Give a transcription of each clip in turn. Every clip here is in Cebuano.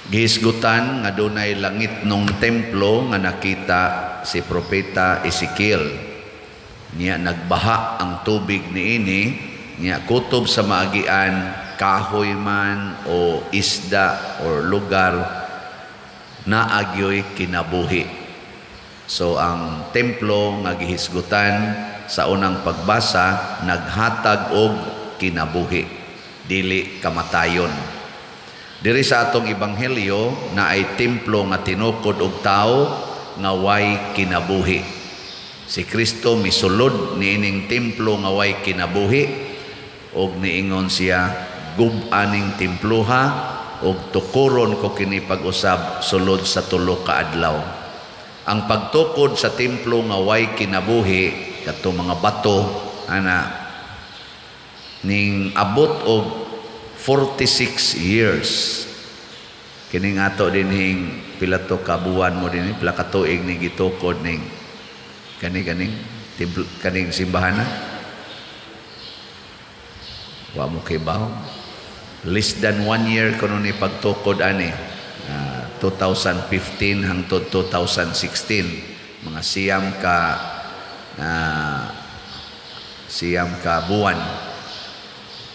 Gihisgutan nga dunay langitnong templo nga nakita si Propeta Ezekiel. Niya nagbaha ang tubig niini, niya kutob sa maagian kahoy man o isda or lugar, naa gyoy kinabuhi. So ang templo nga gihisgutan sa unang pagbasa naghatag og kinabuhi, dili kamatayon. Diri sa atong ebanghelyo, naay templo nga tinukod og tawo nga way kinabuhi. Si Kristo misulod niining templo nga way kinabuhi og niingon siya, "Gub-a ning temploha og tukuron ko kini pag-usab sulod sa 3 ka adlaw." Ang pagtukod sa templo nga way kinabuhi, kato mga bato ana, ning abot og 46 years. Kining ato dinhing, pila to ka buwan mo dinhi, pila ka tuig ning gitukod ning kani kaning templo, kaning simbahan na? Wa mo kibaw? Less than one year kuno ni pagtukod ani, 2015 hangtod 2016, mga 9 ka buwan.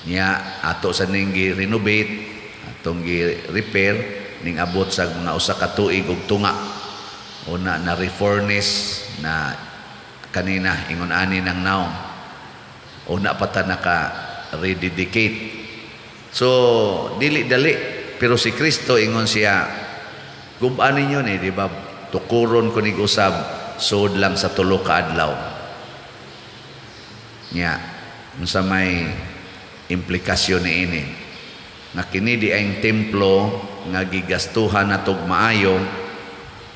Niya ato sa ning gi-renovate, atong gi-repair, ning abot sa mga 1 ka tuig ug tunga. Una na refurnish na kanina, ingon ani ng naong una pa ta naka rededicate. So dili dali, pero si Kristo, ingon siya, "Gub-a ninyo ni, di ba tukuron ko nig usab sud lang sa 3 ka adlaw?" Nya unsa may implikasyon niini? Nga kini di ang templo nga gigastuhan natog maayo,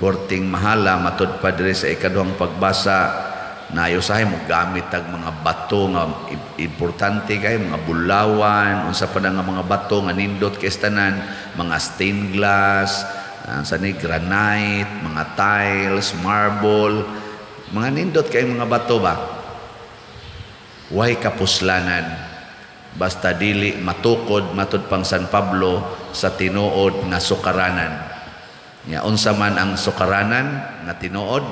porting mahala, matud pa diri sa ikaduhang pagbasa na usahay mo gamit tag mga bato nga importante kay mga bulawan, unsa pa na nga mga bato nga nindot kay tanan, mga stained glass, sa ni granite, mga tiles, marble, mga nindot kay mga bato ba. Way kapuslanan basta dili matukod, matud pang San Pablo, sa tinuod nga sukaranan. Nya unsa man ang sukaranan nga tinuod?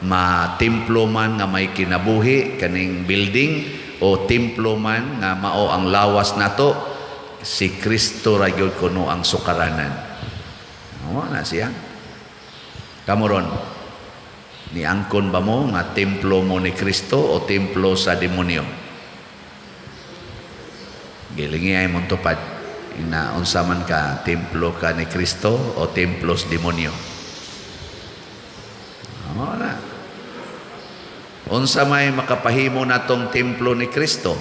Ma templo man nga may kinabuhi kaning building o templo man nga mao ang lawas nato, si Kristo ra gyud kuno ang sukaranan. Mao na siya. Kamo ron, niangkon ba mo nga templo mo ni Kristo o templo sa demonyo? Gilingi ay mong tupad. Ina unsa man ka, templo ka ni Kristo o templo sa demonyo? Mao na. Unsa may makapahimo natong templo ni Kristo?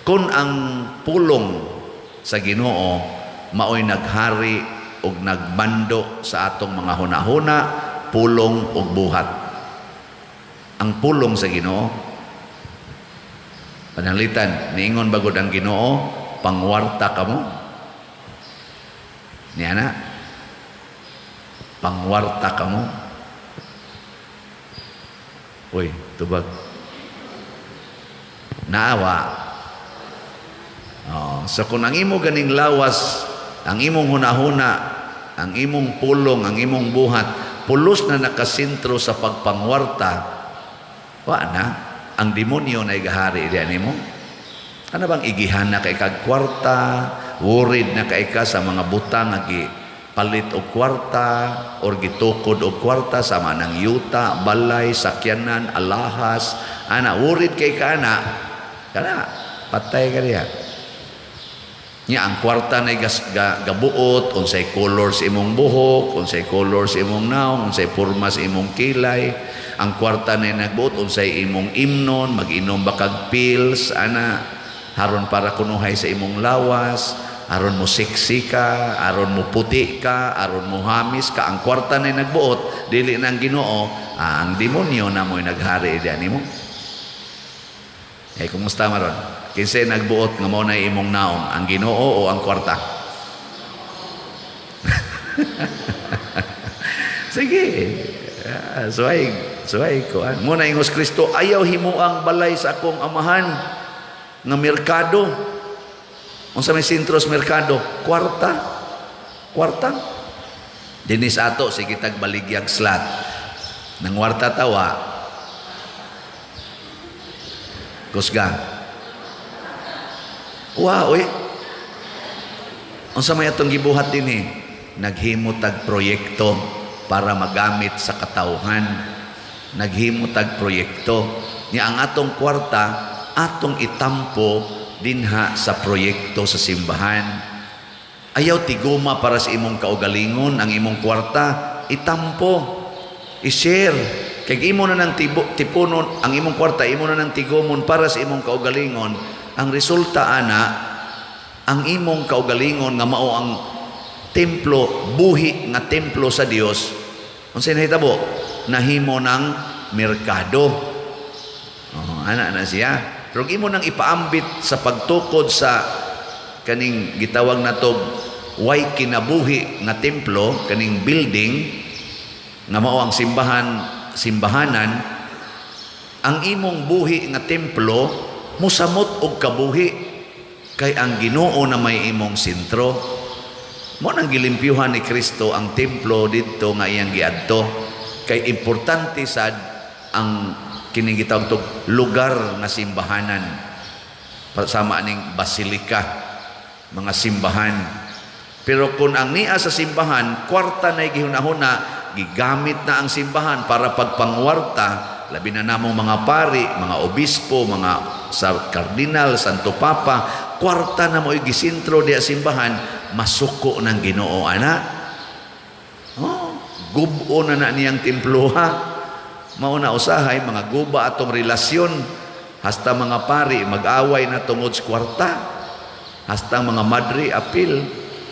Kung ang pulong sa Ginoo maoy naghari og nagmando sa atong mga hunahuna, pulong ug buhat. Ang pulong sa Ginoo. Pananglitan, niingon bagod ang Ginoo, "Pangwarta kamo"? Niya na. "Pangwarta kamo"? Uy, tubag. Naawa. Oh, so kung ang imo ganing lawas, ang imong hunahuna, ang imong pulong, ang imong buhat, pulos na nakasentro sa pagpangwarta, wa na. Ang demonyo na igahari diyan nimo. Ano bang igihan na kay kag kwarta, worried na kay ka sa mga butang nga palit og kwarta or gitukod og kwarta sama ng yuta, balay, sakyanan, alahas, ana, worried kay ka ana, kana patay ka diha. Nya ang kwarta na gas, gabuot unsay color sa imong buhok, unsay color sa imong naong, unsay porma sa imong kilay. Ang kwarta na nagbuot unsay imong imnon, mag-inom ba kag pills ana aron para kunuhay sa imong lawas, aron mo sexy ka, aron mo puti ka, aron mo hamis ka. Ang kwarta na nagbuot, dili na ang Ginoo, ang demonyo na mo'y naghari diyan nimo. Eh, kumusta maron? Kinsay nagbuot nga mao na imong naong, ang Ginoo o ang kwarta? Sige. Suway, suway ko. Mao na ingos Kristo, "Ayaw himuang balay sa akong amahan nga merkado." Unsa may sentro sa merkado? Kwarta. Kwarta. Dinis ato sige tag baligyag slot. Nangwarta tawa. Kusga. Wa oy. Unsa may atong gibuhat dinhi? Naghimo tag proyekto para magamit sa katawhan. Naghimo tag proyekto. Nya ang atong kwarta atong itampo dinha sa proyekto sa simbahan. Ayaw tiguma para sa imong kaugalingon ang imong kwarta, itampo, i-share. Kay imo na nang tipunon ang imong kwarta, imo na nang tigumon para sa imong kaugalingon. Ang resulta ana, ang imong kaugalingon nga mao ang templo, buhi nga templo sa Dios, unsay nahitabo? Nahimo ng merkado. Oh, ana na siya. Pero imo nang ipaambit sa pagtukod sa kaning gitawag natog way kinabuhi nga templo, kaning building nga mao ang simbahan, simbahanan, ang imong buhi nga templo mosamot og kabuhi kay ang Ginoo na may imong sentro. Mo nang gilimpyuhan ni Kristo ang templo didto nga iyang giadto kay importante sad ang kining gitawag tog lugar nga simbahanan, sama aning basilika, mga simbahan. Pero kung ang niya sa simbahan, kwarta na gihunahuna, gigamit na ang simbahan para pagpangwarta, labi na namong mga pari, mga obispo, mga sa kardinal, Santo Papa, kwarta na mo'y gisintro diya simbahan, masuko ng Ginoo ana. Oh, gubo na na niyang templo ha. Mao na usahay mga guba atong relasyon, hasta mga pari mag-away na tungod sa kwarta, hasta mga madre apil,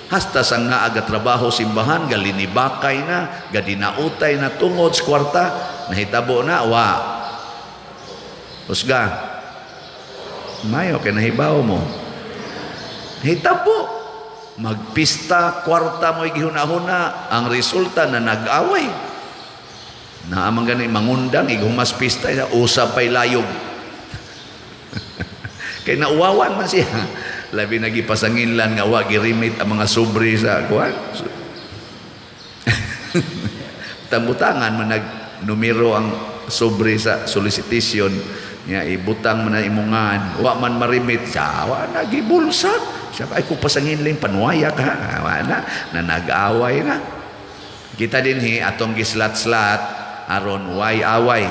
hasta sang naa trabaho simbahan galinibakay na, gadinautay na tungod sa kwarta. Nahitabo na wa? Husga mayo kay nahibaw mo hitabo magpista, kwarta mo'y gihuna-huna, ang resulta na nag-away na amang gani mangundang ighumas pista, usab pa'y layog kay nauwawan man siya. Labi nagipasanginlan nga wa girimit ang mga sobre sa kuan. Tambutangan man nag numero ang sobre sa solicitation niya, ibutang man na imungan, wa man marimit siya, wa na gibulsa siya. Ay kung pasanginlan panuwaya ka, wa na na nag-away na. Kita dinhi atong gislat-slat aron way away,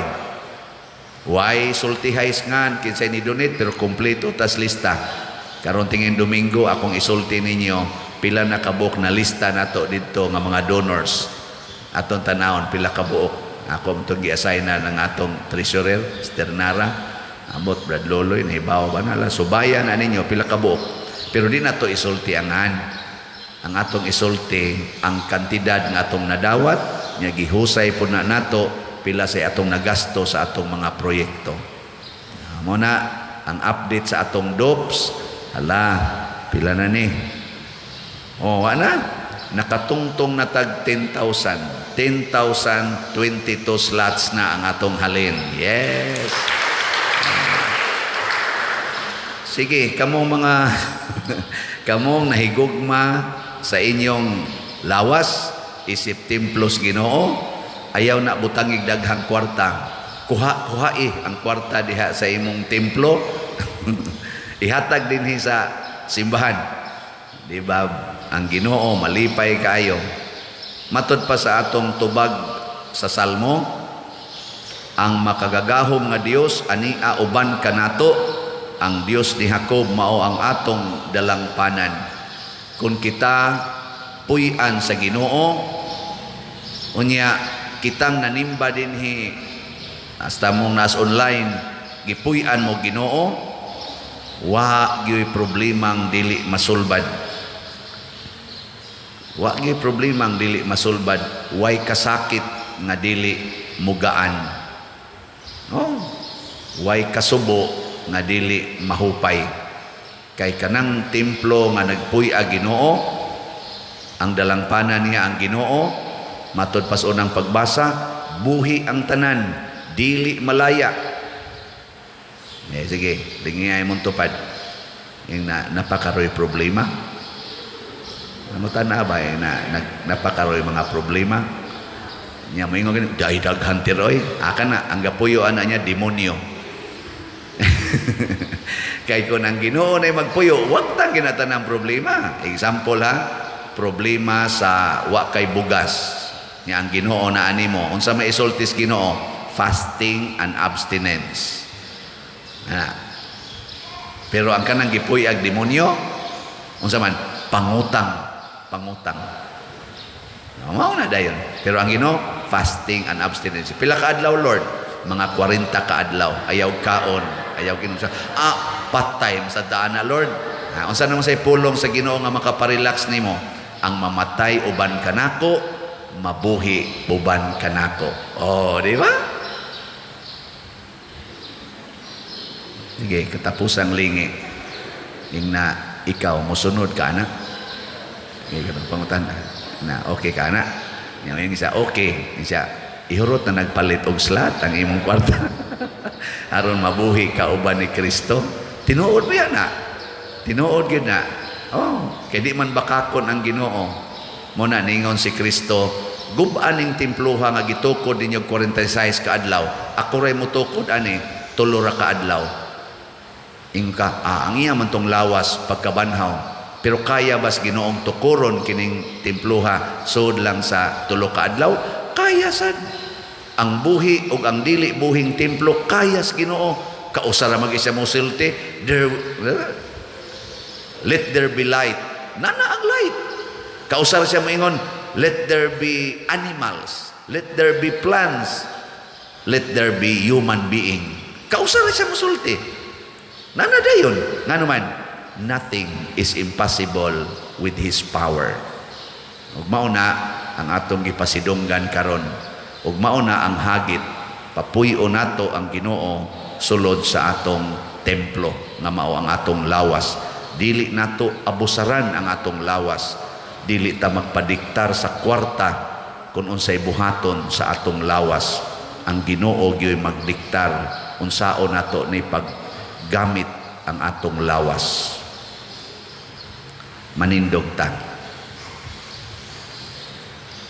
way sultihay ngan kinsay ni donate, pero kompleto tas lista. Karon tingin Domingo akong isulti ninyo pila na kabuok na lista nato didto nga mga donors. Atong tanawon pila kabuok. Ako itong gi-assign na ng atong treasurer, Sternara. Amot Brad Loloy, nahibaw ba na lang. Subayan na ninyo pila kabuok. Pero di na to isulti angan. Ang atong isulti ang kantidad nga atong nadawat, nya gihusay po na nato pila sa atong nagasto sa atong mga proyekto. Mo na ang update sa atong DOPS. Hala, pila na ni? Oh, wala. Nakatungtong na tag 10,000. 10,022 slots na ang atong halin. Yes. Sige, kamong mga kamong nahigugma sa inyong lawas isip templos Ginoo, ayaw na butangig daghang kwarta. Kuha kuha eh ang kwarta diha sa imong templo. Ihatag dinhi sa simbahan. Di ba? Ang Ginoo malipay kaayo. Matod pa sa atong tubag sa Salmo, ang makagagahom nga Dios ania uban kanato, ang Dios ni Jacob mao ang atong dalangpanan. Kung kita puy-an sa Ginoo, unya kitang nanimba dinhi hasta mong nas online, gipuy-an mo Ginoo, wa gyud problemang dili masulbad. Wa gyud problemang dili masulbad, way kasakit nga dili mugaan. Oh, way kasubo nga dili mahupay. Kay kanang templo nga nagpuy-a Ginoo, ang dalangpanan niya ang Ginoo, matod pas unang pagbasa, buhi ang tanan, dili malaya. Eh, sige, lingiyay mong tupad. Yung na, napakaroy problema. Pangutan na ba eh, na, napakaroy mga problema. Nya moingon gani, "Dai daghan tiroy." Aka na ang gapuyo ana niya demonyo. Kay kung ang Ginoo na magpuyo, wag tang ginatan problema. Example ha, problema sa wa kay bugas. Nya ang Ginoo na animo, unsa may isultis Ginoo? Fasting and abstinence. Na. Pero ang kanang gipuy-ag demonyo, unsa man? Pangutang, pangutang. No, mao na dayon. Pero ang Ginoo, fasting and abstinence. Pila ka adlaw, Lord? Mga 40 ka adlaw. Ayaw kaon, ayaw ginom sa patay sa daan na, Lord. Ha, unsa naman say pulong sa Ginoo nga makaparelax nimo? Ang mamatay uban kanako, mabuhi uban kanako. Oh, di ba? Sige, katapusang lingi. Ing na ikaw mosunod ka na. Sige, katong pangutan na okay ka na. Yang yung isa okay, isa ihurot na nagpalit og slot ang imong kwarta. Aron mabuhi ka uban ni Kristo. Tinuod ba yan na? Tinuod gyud na. Oh, kay di man bakakon ang Ginoo. Mo na ningon si Kristo, gub-an ning temploha nga gitukod ninyo 46 ka adlaw. Ako ray motukod ani 3 ra ka adlaw. Ingka, ang iya man tong lawas pagkabanhaw. Pero kaya bas Ginoong tukuron kining temploha sud lang sa 3 ka adlaw? Kaya sad. Ang buhi ug ang dili buhing templo kaya sa Ginoo. Kausa ra mag isa mo sulti, there, let there be light. Nana ang light. Kausa ra siya moingon, let there be animals, let there be plants, let there be human being. Kausa ra siya mosulti. Nana dayon. Ngano man, nothing is impossible with His power. Ug mao na ang atong gipasidunggan karon. Ug mao na ang hagit, papuy-o nato ang Ginoo sulod sa atong templo nga mao ang atong lawas. Dili nato abusaran ang atong lawas. Dili ta magpadiktar sa kwarta kung unsay buhaton sa atong lawas. Ang Ginoo gyoy magdiktar unsaon nato ni paggamit ang atong lawas. Manindog ta.